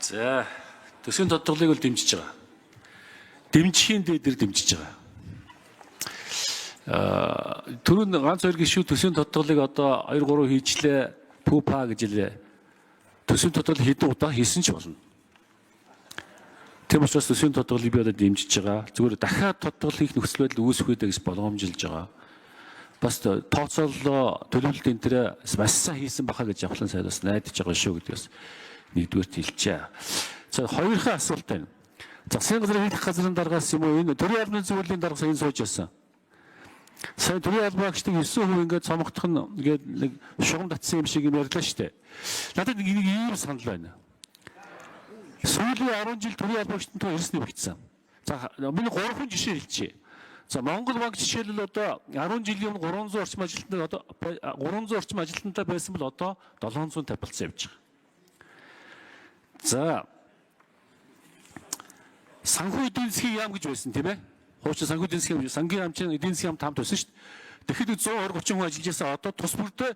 За, төсвийн тодтголыг бол дэмжиж байгаа. Дэмжихийн дээдэр дэмжиж байгаа. Түрүүн ганц хоёр гишүү төсвийн тодтголыг одоо 2 3 хийчлээ, пүпа гэж хэлээ. Төсвийн тодтгол хэдэн удаа хийсэн ч болно. Тийм учраас төсвийн тодтголыг би одоо дэмжиж байгаа. Зүгээр дахиад тодтгол хийх нөхцөл байдал үүсэх үү гэж болгоомжилж байгаа. Бас тооцооллоо, төлөвлөлт энэ тэрэ маш сайн хийсэн баха гэж Явхлан сайд бас найдаж байгаа шүү гэдгээс нэгдүгээрт хэлчихэ. За, хоёрхан асуулт байна. Засгийн газрын хийх газрын даргаас юм уу, энэ төрийн албаны зөвлөлийн даргаас энэ сууж байсан. Сая төрийн албаа агчдыг 9% ингээд цомогдох нь ингээд нэг шугам татсан юм шиг юм ярьлаа шүү дээ. Надад нэг ийм санал байна. Сүүлийн 10 жил төрийн албаагчдын тоо эрс нэмэгдсэн. За, миний 3 жишээ хэлчихье. За, Монгол банк жишээлбэл одоо 10 жилийн өмнө 300 орчим ажилтнаа, одоо 300 орчим ажилтнтай байсан бол одоо 750 болсон явж байгаа. За, санхүү эдийн засгийн яам гэж байсан, тийм ээ. Хуучин санхүү эдийн засгийн сангийн яам чинь эдийн засгийн яам тамд байсан шүү дээ. Тэгэхэд 120 30 хүн ажиллаж байсан, одоо тус бүрдээ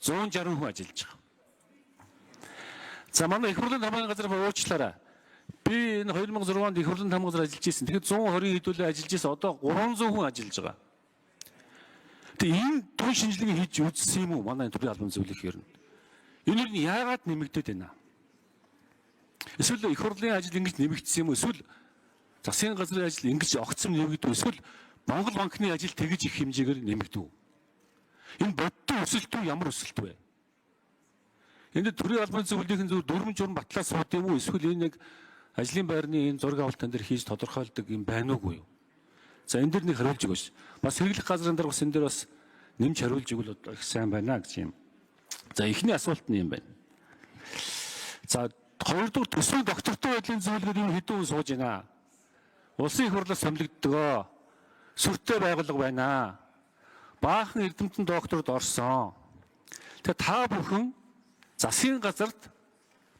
160 хүн ажиллаж байгаа. За, манай их хурлын хамгааллын газар уучлаарай. Би энэ 2006 онд их хурлын хамгааллын газар ажиллаж байсан. Тэгэхэд 120 хэдүүлээ ажиллаж байсан. Одоо 300 хүн ажиллаж байгаа. Тэгээ энэ тун шинжилгээ хийж үзсэн юм уу манай төрийн албан зөвлөх ер нь? Энэ нь яагаад нэмэгдээд байна? Эсвэл их хурлын ажил ингэж нэмэгдсэн юм уу? Эсвэл засгийн газрын ажил ингэж огцом нэмэгдэв? Эсвэл Монгол банкны ажил тэгж их хэмжээгээр нэмэгдэв? Энэ бодиттой өсөлт үү, ямар өсөлт вэ? Энд төрийн албаны зөвлөлийн зүгээр дүрм журм батлаа сууд юм уу? Эсвэл энэ нэг ажлын байрны энэ зураг авалтан дээр хийж тодорхойлдог юм байна уугүй юу? За, энэ дэр нэг хариулж өгөөч. Бас хэрэглэх газрын дараа бас энэ дээр бас нэмж хариулж өгвөл их сайн байна гэж юм. За, эхний асуулт нь юм байна. За, хоёрдугаар төсвийн доктортой байдлын зөвлөгөөд юм хэдэн хүн сууж байна? Улсын их хурлаас томилогддог. Сүртэй байгууллага байна. Баахан эрдэмтэн докторд орсон. Тэгээ та бүхэн засгийн газарт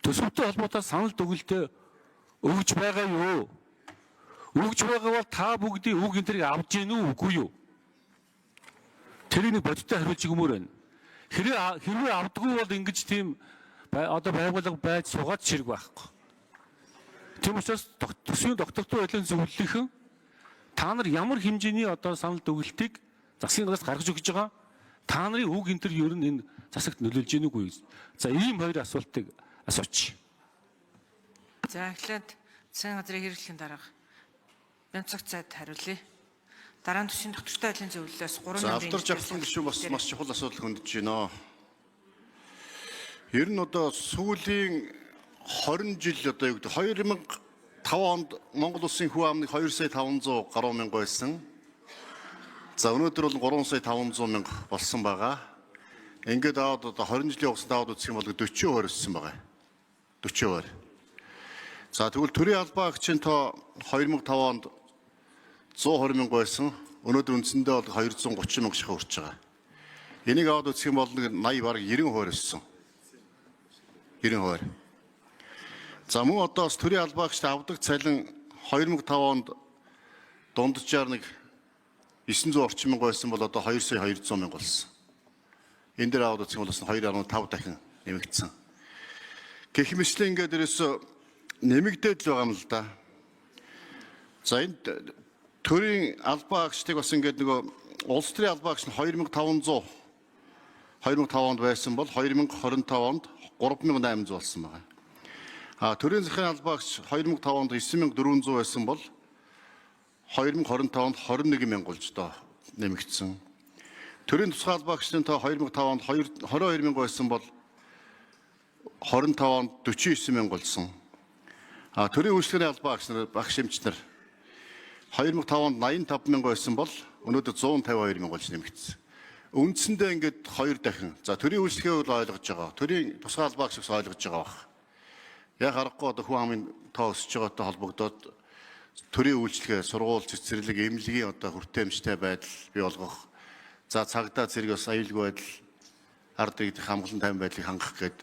төсөвтэй холбоотой санал дүгэлтээ өгж байгаа юу? Өгж байгаа бол та бүгдийн үг энэ тэрийг авж гин үү, үгүй юу? Тэрийг нэг бодиттой хариулж өгмөр байна. Хэрвээ авдаггүй бол ингэж тийм одоо байгууллага байж суугаад ширэг байхгүй. Тийм учраас төсвийн доктортой байдлын зөвлөлийнхэн та нар ямар хэмжээний одоо санал дүгэлтийг засгийн газраас гаргаж өгч байгаа? Та нарын үг энэ төр ер нь энэ засагт нөлөөлж гин үгүй юу? За, ийм хоёр асуултыг асууч. За, эхлээд засгийн газрын хэрэглэхийн дарга Бямцаг цайд хариулъя. Дараа нь төсвийн доктортой байдлын зөвлөлөөс 3 За, номерын алдар жавхлан гишүүн бас маш чухал асуудал хөндөж байна. Ер нь одоо сүүлийн 20 жил, одоо юу гэдэг, 2005 онд Монгол улсын хүн амны 2 сая 500 гаруй мянга байсан. За, өнөөдөр бол 3 сая 500 мянга болсон байгаа. Ингээд аваад одоо 20 жилийн хугацаанд аваад үзэх юм бол 40% өссөн байгаа. 40%. За, тэгвэл төрийн албан агчийн тоо 2005 онд 120 мянга байсан. Өнөөдөр үндсэндээ бол 230 мянга шахуу хүрч байгаа. Энийг аваад үзэх юм бол нэг 80, бараг 90% өссөн. 90%. За, мөн одоо бас төрийн албан агчид авдаг цалин 2005 онд дунджаар нэг 900 орчим мянга байсан бол одоо 2 сая 200 мянга болсон. Энэ дээр аваад үзэх юм бол бас 2.5 дахин нэмэгдсэн. Гэх мэтлэн ингээд ерөөсөө нэмэгдээд л байгаа юм л да. За, энд төрийн албан агчдыг бас ингээд нөгөө улс төрийн албан агч нь 2500 2005 онд байсан бол 2025 онд 3800 болсон байгаа. А төрийн захын албан агч 2005 онд 9400 байсан бол 2025 онд 21 мянга болж одоо нэмэгдсэн. Төрийн тусгай албан агчдын тоо 2005 онд 22 мянга байсан бол 25 онд 49 мянга болсон. А төрийн үйлчлэгээний албан агч нар, багш эмч нар 2005 онд 85 мянга байсан бол өнөөдөр 152 мянга болж нэмэгдсэн. Үндсэндээ ингээд хоёр дахин. За, төрийн үйлчлэгээ бол ойлгож байгаа. Төрийн тусгай албан агч бас ойлгож байгаа бах. Яг аргагүй одоо хүн амын тоо өсөж байгаатай холбогдоод төрийн үйлчлэгээ, сургууль, цэцэрлэг, эмнэлгийн одоо хүртээмжтэй байдал бий болгох. За, цагдаа зэрэг бас аюулгүй байдал, ард иргэдийн хамгаалан тайван байдлыг хангах гээд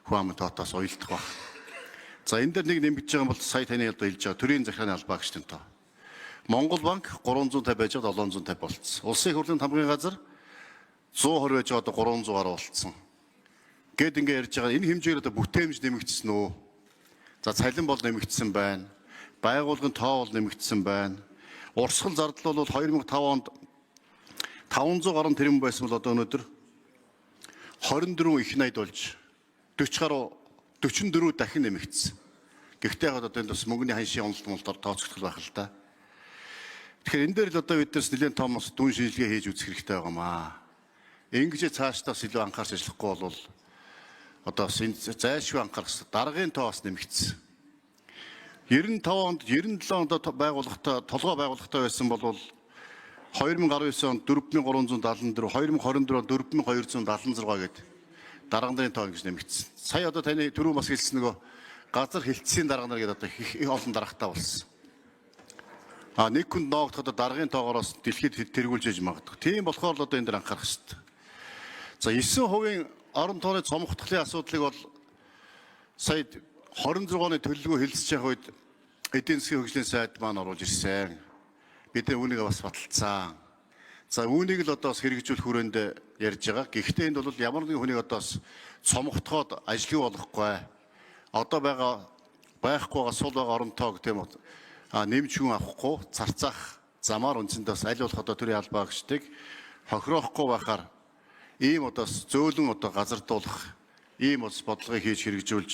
хүн амын тоотоос уялдах баг. За, энэ дээр нэг нэмэгдэж байгаа юм бол сая таны одоо хэлж байгаа төрийн захиргааны албан агчдын тоо. Монгол банк 350 байж байгаа 750 болцсон. Улсын их хурлын тамгын газар 120 байж байгаа одоо 300 гаруй болцсон. Гэт ингээ ярьж байгаа энэ хэмжээгээр одоо бүтээмж нэмэгдсэн үү? За цалин бол нэмэгдсэн байна. Байгууллагын тоо бол нэмэгдсэн байна. Урсгал зардал бол 2005 онд 500 гаруй тэрбум байсан бол одоо өнөөдөр 24 их 80 болж 40 гаруй 44 дахин нэмэгдсэн. Гэхдээ яг одоо энд бас мөнгөний ханшийн уналт мултаар тооцогдох байх л да. Тэгэхээр энэ дээр л одоо бид нараас нэлээд том бас дүн шинжилгээ хийж үзэх хэрэгтэй байгаа маа. Ингэж цаашдаас илүү анхаарч ажиллахгүй бол одоо бас энэ зайлшгүй анхаарах хэрэгтэй. Даргын тоо бас нэмэгдсэн. 95 онд 97 онд байгууллагатай толгой байгууллагатай байсан бол 2019 онд 4374, 2024 онд 4276 гээд дарга нарын тоо ингэж нэмэгдсэн. Сая одоо таны түрүү бас хэлсэн нөгөө газар хилцсийн дарга нар гэдэг одоо их олон даргатай болсон. А нэг хүнд ноогдоход даргын тоогоороос дэлхийд тэргүүлж яж магадгүй. Тийм болохоор л одоо энэ дэр анхаарах хэрэгтэй. За 9% орон тооны цомготглын асуудлыг бол сая 26 оны төлөвлөгөө хэлэлцэж явах үед эдийн засгийн хөгжлийн сайд маань оруулж ирсэн. Бид нар үүнийг бас баталцсан. За үүнийг л одоо бас хэрэгжүүлэх хүрээнд ярьж байгаа. Гэхдээ энд бол ямар нэгэн хүнийг одоо бас цомготгоод ажилгүй болохгүй. Одоо байгаа байхгүй байгаа сул байгаа орон тоог тийм үү нэмж хүн авахгүй царцаах замаар үндсэндээ бас аль болох одоо төрийн албаа гэгчдийг хохироохгүй байхаар ийм одоо бас зөөлөн одоо газардуулах ийм бас бодлогыг хийж хэрэгжүүлж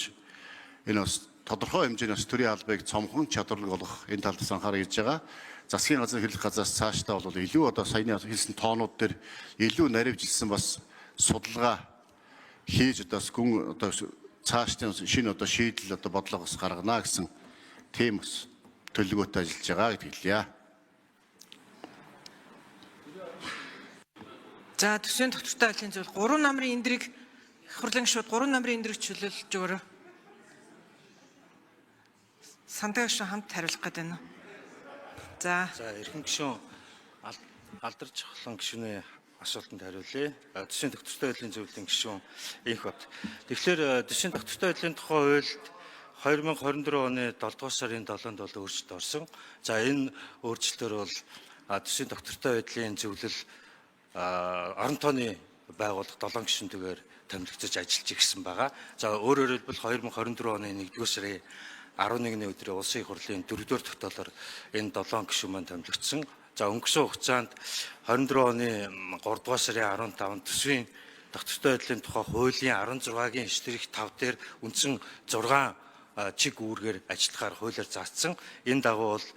энэ бас тодорхой хэмжээний бас төрийн албыг цомхон чадварлаг болгох энэ талд бас анхаарал хийж байгаа. Засгийн газрын хэрэглэх газраас цаашдаа бол илүү одоо саяны хэлсэн тоонууд дээр илүү наривчлсан бас судалгаа хийж одоо бас гүн одоо цаашдын шинэ одоо шийдэл одоо бодлого бас гаргана гэсэн тийм бас төлөвлөгөөтэй ажиллаж байгаа гэдгийг хэлье. За төсвийн доктортой байдлын зөвлөл 3 намрын эндрийг их хурлын гишүүд 3 намрын эндрийг чөлөөлж өгөөрэй. Сандаа гишүүн хамт хариулах гэдэг байна уу? За За эрхэм гишүүн Алдарч холон гишүүний асуултанд хариулъя. Төсвийн доктортой байдлын зөвлөлийн гишүүн Инх бат. Тэгэхээр төсвийн доктортой байдлын тухай хуульд 2024 оны 7 дугаар сарын 7-нд бол өөрчлөлт орсон. За энэ өөрчлөлтөөр бол төсвийн доктортой байдлын зөвлөл орон тооны байгууллага 7 гишүүнтэйгээр томилогдож ажиллаж ирсэн байгаа. За өөрөөр хэлбэл 2024 оны 1-р сарын 11-ний өдрийн улсын их хурлын 4-р тогтоолоор энэ 7 гишүүн маань томилогдсон. За өнгөрсөн хугацаанд 24 оны 3 дугаар сарын 15-нд төсвийн доктортой байдлын тухай хуулийн 16-гийн штрих 5 дээр үндсэн 6 чиг үүргээр ажиллахаар хуулиар заасан. Энэ дагуу бол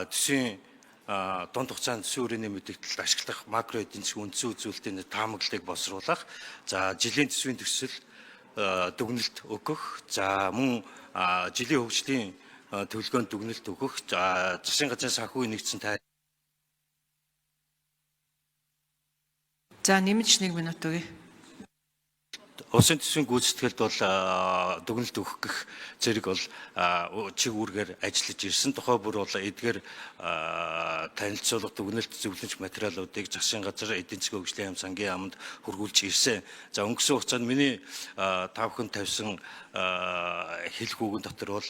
төсвийн дунд хугацаанд төсвийн хүрээний мэдээлэлд ашиглах макро эдийн засгийн үндсэн үзүүлэлтийн таамаглалыг боловсруулах, за жилийн төсвийн төсөл дүгнэлт өгөх, за мөн жилийн хөгжлийн төлөвлөгөөнд дүгнэлт өгөх, за засгийн газрын санхүү нэгдсэн тай за нэмж 1 минут өгье. Улсын төсвийн гүйцэтгэлд бол дүгнэлт өгөх гэх зэрэг бол чиг үүргээр ажиллаж ирсэн. Тухай бүр бол эдгээр танилцуулга дүгнэлт зөвлөмж материалуудыг засгийн газар эдийн засгийн хөгжлийн яам сангийн яамд хүргүүлж ирсэн. За өнгөрсөн хугацаанд миний та бүхэн тавьсан хэлэх үгэн дотор бол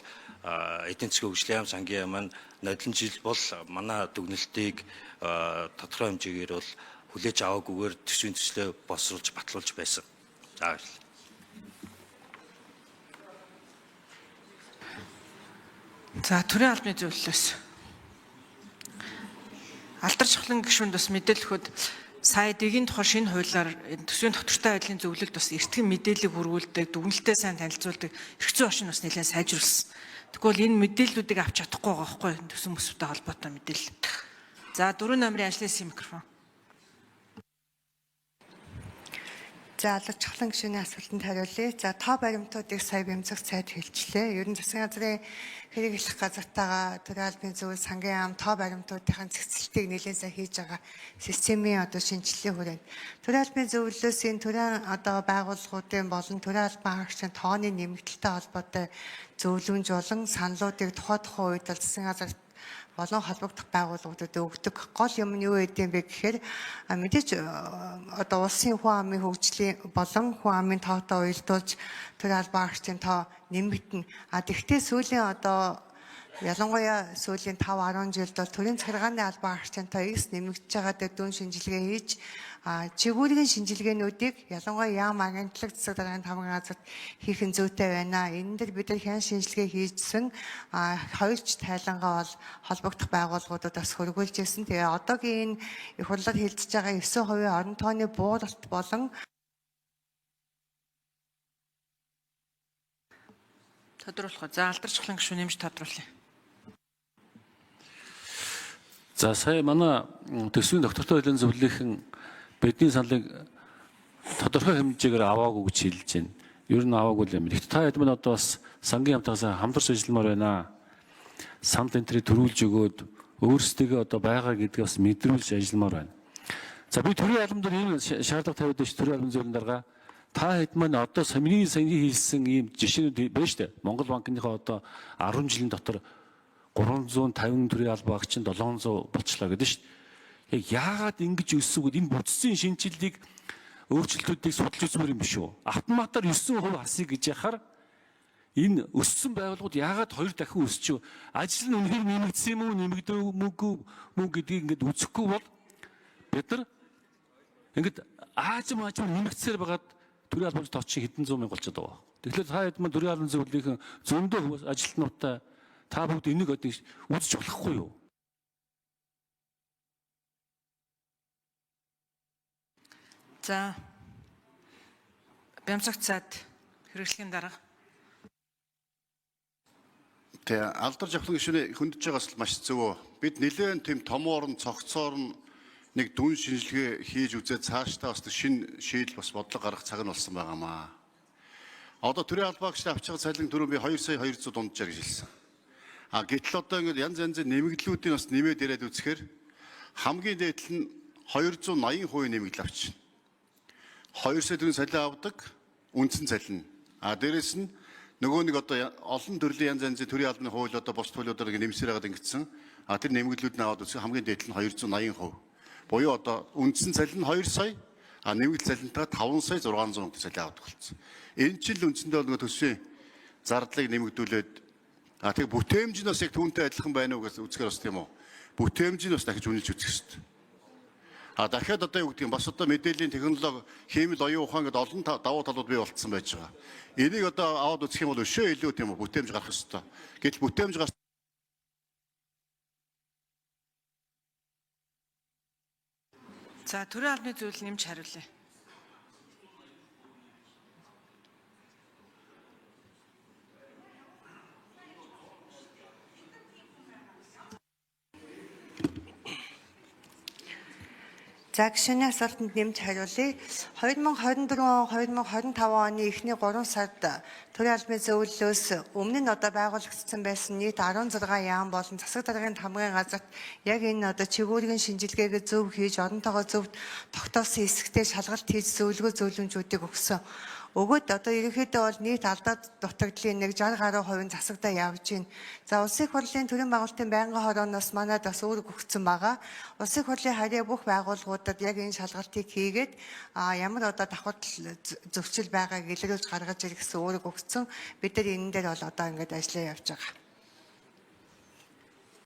эдийн засгийн хөгжлийн яам сангийн яам маань нодлон жил бол манай дүгнэлтийг тодорхой хэмжээгээр бол хүлээж аваагүйгээр төсвийн төслөө боловсруулж батлуулж байсан. За баярлалаа. За төрийн албаны зөвлөлөөс Алдарч холон гишүүнд бас мэдээлэл өгөхөд сая дэгийн тухай шинэ хуулиар энэ төсвийн доктортой байдлын зөвлөлд бас эртхэн мэдээллийг хүргүүлдэг, дүгнэлтээ сайн танилцуулдаг эрх зүйн орчин бас нэлээд сайжруулсан. Тэгвэл энэ мэдээллүүдийг авч чадахгүй байгаа байхгүй юу? Төсөн төсөвтэй холбоотой мэдээлэл. За дөрвөн номерын ажлын хэсгийн микрофон. За Алдарч холон гишүүний асуултанд хариулъя. За тоо баримтуудыг сая бямцах сайд хэлчлээ. Ер нь засгийн газрын хэрэглэх газартайгаа төрийн албаны зөвлөл сангийн яам тоо баримтуудын зэгцэлтийг нэлээд сайн хийж байгаа системийн одоо шинжилгээний хүрээнд төрийн албаны зөвлөлөөс энэ төрийн одоо байгууллагуудын болон төрийн албан хаагчдын тооны нэмэгдэлтэй холбоотой зөвлөмж болон саналуудыг тухай тухайн үед бол засгийн газар болон холбогдох байгууллагуудад өгдөг. Гол юм нь юу гэдэм бэ гэхээр мэдээж одоо улсын хүн амын хөгжлийн болон хүн амын тоотой уялдуулж төр албан хаагчдын тоо нэмэгдэнэ. А тэгвэл сүүлийн одоо Ялангуяа сүүлийн 5 10 жилд бол төрийн захиргааны албан арчинтай X нэмэгдэж байгаа дээр дүн шинжилгээ хийж чигүүргийн шинжилгээнүүдийг ялангуяа яам агентлаг засаг даргын тамгын газарт хийх нь зүйтэй байна. Энэ дээр бид нар хян шинжилгээ хийжсэн хоёрч тайлангаа бол холбогдох байгууллагуудад бас хөргүүлж ирсэн. Тэгээ одоогийн энэ их хурлаар хилцэж байгаа 9% орон тооны бууралт болон Тодруулах уу. За алдарч хлан гишүүн нэмж тодруулъя. За сая манай төсвийн доктортой хуулийн зөвлөлийн бидний саналыг тодорхой хэмжээгээр аваагүй гэж хэлж байна. Ер нь аваагүй л юм. Гэхдээ та хэд мань одоо бас сангийн хамтаас хамтарч ажилламаар байна. Санал энтрийг төрүүлж өгөөд өөрсдөө одоо байгаа гэдгийг бас мэдрүүлж ажилламаар байна. За би төрийн албан дээр ийм шаардлага тавиад байна ш төрийн албан зөвлөлийн дарга. Та хэд маань одоо миний саяны хэлсэн ийм жишээнүүд байна шүү дээ. Монгол банкныхаа одоо 10 жилийн дотор 350 төрийн албан агч нь 700 болчлоо гэдэг шүү дээ. Яг яагаад ингэж өссөн гэд энэ бүтцийн шинжилгээг өөрчлөлтүүдийг судалж үзмээр юм биш үү? Автоматар 9% хасъя гэж яхаар энэ өссөн байгууллагууд яагаад хоёр дахин өсч ажил нь үнэхээр нэмэгдсэн юм уу нэмэгдээгүй мүү гэдгийг ингээд үзэхгүй бол бид нар ингээд аажим аажим нэмэгдсээр байгаад төрийн албан тооч хэдэн зуун мянга болчиход байгаа. Тэгэхээр та хэд мань төрийн албан зөвлөлийн зөндөө хүмүүс ажилтнуудтай та бүгд энийг одоо үзэж болохгүй юу? За Бямсагт сайд хэрэглэхийн дарга. Тэ алдар жавхлан гишүүний хөндөж байгаас л маш зөв. Бид нэлээд тийм томоор нь цогцоор нь нэг дүн шинжилгээ хийж үзээд цаашдаа бас шинэ шийдэл бас бодлого гаргах цаг нь болсон байгаамаа. Одоо төрийн албаагчтай авч байгаа цалин түрүү би 2 сая 200 дунджаар гэж хэлсэн. А гэтэл одоо ингээд янз янзын нэмэгдлүүдийн бас нэмээд яриад үзэхээр хамгийн дээд нь 280% нэмэгдэл авчихна. 2 сая төгрөгийн цалин авдаг үндсэн цалин. А дээрэс нь нөгөө нэг одоо олон төрлийн янз янзын төрийн албаны хууль одоо бус хуулиудаар ингэ нэмсээр хагаад ингэсэн. А тэр нэмэгдлүүд нь аваад үзэх хамгийн дээд нь 280%. Буюу одоо үндсэн цалин нь 2 сая, а нэмэгдэл цалинтайгаа 5 сая 600 мөнгө цалин авдаг болсон. Энэ чинь л үндсэндээ бол нөгөө төсвийн зардлыг нэмэгдүүлээд а тэг бүтээмж нь бас яг түүнтэй адилхан байна уу гэж үзэхээр бас тийм үү. Бүтээмж нь бас дахиж үнэлж үзэх хэрэгтэй. А дахиад одоо юу гэдэг юм бас одоо мэдээллийн технологи, хиймэл оюун ухаан гэдэг олон давуу талууд бий болцсон байж байгаа. Энийг одоо аваад үзэх юм бол өшөө илүү тийм үү бүтээмж гарах ёстой. Гэтэл бүтээмж гарч За төрийн албаны зөвлөл нэмж хариулъя. За гишүүний асуултанд нэмж хариулъя. 2024 он 2025 оны эхний 3 сард төрийн албаны зөвлөлөөс өмнө нь одоо байгуулагдсан байсан нийт 16 яам болон засаг даргын тамгын газарт яг энэ одоо чигүүргийн шинжилгээгээ зөв хийж оронтойгоо зөв тогтоосон хэсэгтээ шалгалт хийж зөвлөгөө зөвлөмжүүдийг өгсөн. Өгөөд одоо ерөнхийдөө бол нийт алдаа дутагдлын нэг 60 гаруй хувийн засагдаа явж байна. За улсын их хурлын төрийн байгуулалтын байнгын хорооноос манад бас үүрэг өгсөн байгаа. Улсын их хурлын харьяа бүх байгууллагуудад яг энэ шалгалтыг хийгээд ямар одоо давхар зөрчил байгааг илрүүлж гаргаж ирэх гэсэн үүрэг өгсөн. Бид нар энэ дээр бол одоо ингээд ажиллаа явж байгаа.